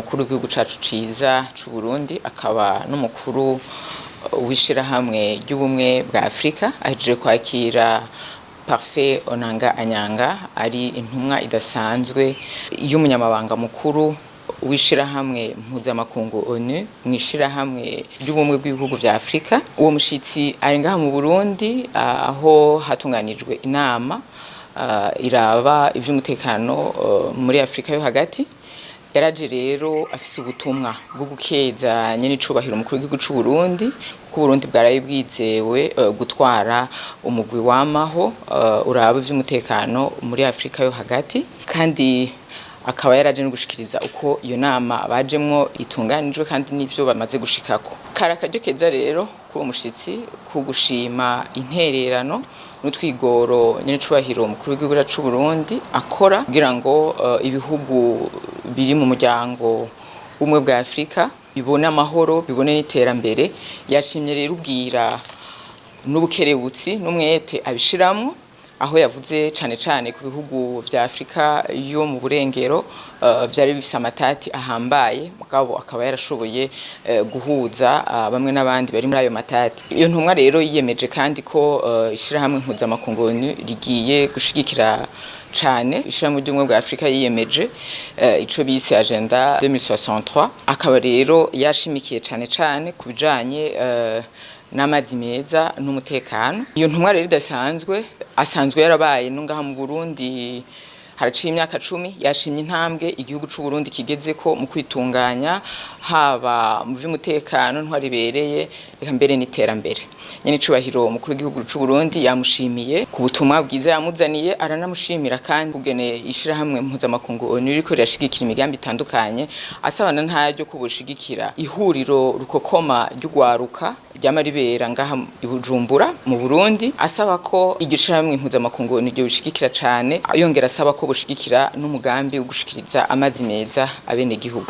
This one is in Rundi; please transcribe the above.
Umukuru w'igihugu cacu ciza c'u Burundi akaba n'umukuru w'ishirahamwe ry'ubumwe bwa Afrika ahejeje kwakira Parfait Onanga Anyanga, ari intumwa idasanzwe y'umunyamabanga mukuru w'ishirahamwe mpuzamakungu ONU mw'ishirahamwe ry'ubumwe bw'ibihugu vya Afrika. Uwo mushitsi ari ngaha mu Burundi, aho hatunganijwe inama iraba ivy'umutekano muri Afrika yo hagati. Yaraje rero afise ubutumwa bwo gukeza nyene icubahiro umukuru w'igihugu c'u Burundi, kuko Burundi bwaraye bwizewe gutwara umugwi wamaho uraba ivy'umutekano muri Afrika yo hagati. Kandi akaba yaraje no gushikiriza uko iyo nama bajemwo itunganijwe kandi n'ivyo bamaze gushikako. Kari akaryo keza rero kuri uwo mushitsi ku gushima intererano n'utwigoro nyene cubahiro umukuru w'igihugu c'u Burundi akora kugira ngo ibihugu biri mu muryango w'ubumwe bwa Afrika bibone amahoro, bibone n'iterambere. Yashimye rero ubwira n'ubukerebutsi n'umwete abishiramwo, aho yavuze cane cane ku bihugu vya Afrika yo mu burengero vyari bifise amatati ahambaye, mugabo akaba yarashoboye guhuza bamwe n'abandi bari muri ayo matati. Iyo ntumwa rero yiyemeje kandi ko ishirahamwe mpuzamakungu ONU rigiye gushigikira cane ishirahamwe ry'ubumwe bwa Afrika yiyemeje ico bise Agenda 2063. Akaba rero yashimikiye cane cane ku bijanye n'amazi meza n'umutekano. Iyo ntumwa rero idasanzwe asanzwe yarabaye no ngaha mu Burundi haraciye imyaka 10. Yashimye intambwe igihugu c'u Burundi kigezeko mu kwitunganya, haba mu vy'umutekano, ntwari ibereye, eka mbere n'iterambere. Nyene icubahiro umukuru w'igihugu c'u Burundi yamushimiye ku butumwa bwiza yamuzaniye, aranamushimira kandi kugene ishirahamwe mpuzamakungu ONU ririko rirashigikira imigambi itandukanye, asabana ntaryo kubushigikira ihuriro rukokoma ry'ugwaruka ryama ribera ngaha i Bujumbura mu Burundi, asaba ko iryo shirahamwe mpuzamakungu ONU ryo bishigikira cane, yongera asaba ko bushigikira n'umugambi wo gushikiriza amazi meza abenegihugu.